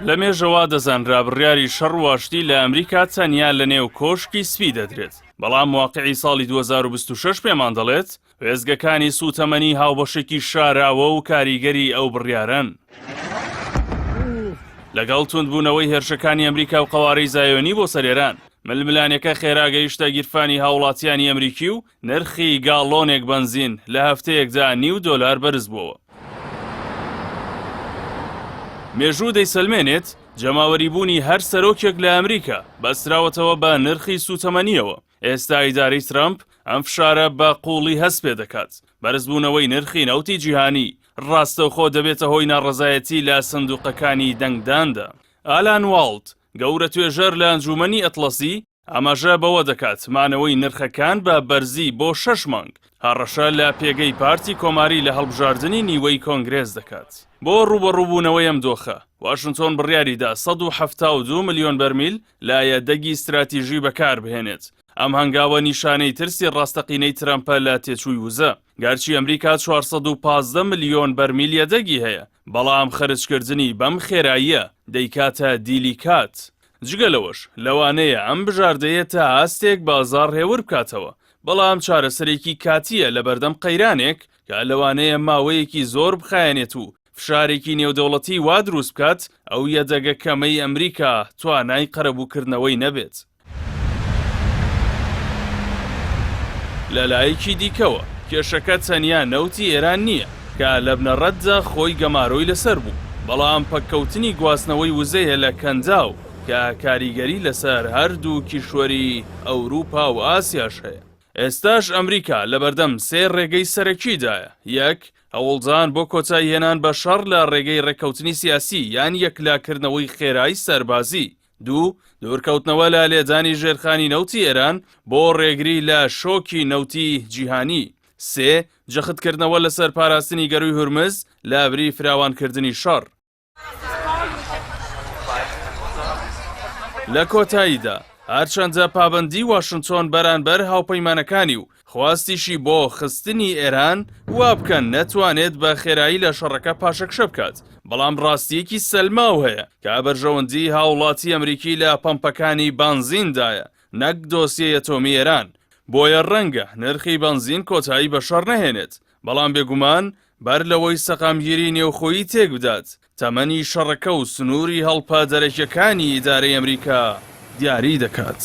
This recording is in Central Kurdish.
لە مێژە وا دەزانرا بڕیاری شەڕ و ئاشتی لە ئەمریکا تەنیا لە نێو کۆشکی سپی دەدرێت، بەڵام واقیعی ساڵی 2026 پێمان دەڵێت وێستگەکانی سووتەمەنی هاوبەشێکی شاراوە و کاریگەری ئەو بڕیارەن. لەگەڵ توندبوونەوەی هێرشەکانی ئەمریکا و قەوارەی زایۆنی بۆ سەر ئێران، ململانێکە خێرا گەیشتە گیرفانی هاوڵاتیانی ئەمریکی و نرخی گاڵۆنێک بەنزین لە هەفتەیەکدا نیو دۆلار بەرزبووەوە. مێژوو دەیسەلمێنێت، جەماوەریبوونی هەر سەرۆکێک لە ئەمریکا بەستراوەتەوە بە نرخی سووتەمەنییەوە. ئێستا ئیدارەی ترەمپ ئەم فشارە بە قووڵی هەست پێدەکات. بەرزبوونەوەی نرخی نەوتی جیهانی ڕاستەوخۆ دەبێتە هۆی ناڕەزایەتی لە سندوقەکانی دەنگداندا. ئالان واڵت، گەورە توێژەر لە ئەنجوومەنی ئەتڵەسی، ئاماژە بەوە دەکات مانەوەی نرخەکان بە بەرزی بۆ شەش مانگ هەڕەشە لە پێگەی پارتی کۆماری لە هەڵبژاردنی نیوەی کۆنگرێس دەکات. بۆ ڕووبەڕووبوونەوەی ئەم دۆخە، واشنتۆن بڕیاریدا 172 ملیۆن بەرمیل لە یەدەگی ستراتیژی بەکاربهێنێت. ئەم هەنگاوە نیشانەی ترسی ڕاستەقینەی ترەمپە لە تێچووی وزە. گەرچی ئەمریکا 415 ملیۆن بەرمیل یەدەگی هەیە، بەڵام خەرجکردنی بەم خێراییە دەیکاتە دیلی کات. جگە لەوەش، لەوانەیە ئەم بژاردەیە تا ئاستێک بازاڕ هێور بکاتەوە، بەڵام چارەسەرێکی کاتییە لەبەردەم قەیرانێک کە لەوانەیە ماوەیەکی زۆر بخایەنێت و فشارێکی نێودەوڵەتی وا دروست بکات ئەو یەدەگە کەمەی ئەمریکا توانای قەرەبووکردنەوەی نەبێت. لە لایەکی دیکەوە، کێشەکە تەنیا نەوتی ئێران نییە، کە لە بنەڕەتدا خۆی گەمارۆی لەسەر بوو، بەڵام پەککەوتنی گواستنەوەی وزەیە لە کەنداو کە کاریگەری لەسەر هەردوو کیشوەری ئەوروپا و ئاسیاش هەیە. ئێستاش ئەمریکا لەبەردەم سێ ڕێگەی سەرەکیدایە، یەک، هەوڵدان بۆ کۆتاییهێنان بە شەڕ لە ڕێگەی ڕێککەوتنی سیاسی یان یەکلاکردنەوەی خێرای سەربازی، دوو، دوورکەوتنەوە لە لێدانی ژێرخانی نەوتی ئێران بۆ ڕێگری لە شۆکی نەوتی جیهانی. سێ، جەختکردنەوە لەسەر پاراستنی گەرووی هورمز لەبری فراوانکردنی شەڕ. لە کۆتاییدا، هەرچەندە پابەندی واشنتۆن بەرانبەر هاوپەیمانەکانی و خواستیشی بۆ خستنی ئێران وا بکەن نەتوانێت بە خێرایی لە شەڕەکە پاشەکشە بکات، بەڵام ڕاستییەکی سەلماو هەیە کە بەرژەوەندیی هاوڵاتی ئەمریکی لە پەمپەکانی بەنزیندایە نەک دۆسیەی ئەتۆمی ئێران، بۆیە ڕەنگە نرخی بەنزین کۆتایی بە شەڕ نەهێنێت، بەڵام بێگومان بەر لەوەی سەقامگیری نێوخۆیی تێکبدات، تەمەنی شەڕەکە و سنووری هەڵپە دەرەکیەکانی ئیدارەی ئەمریکا دیاری دەکات.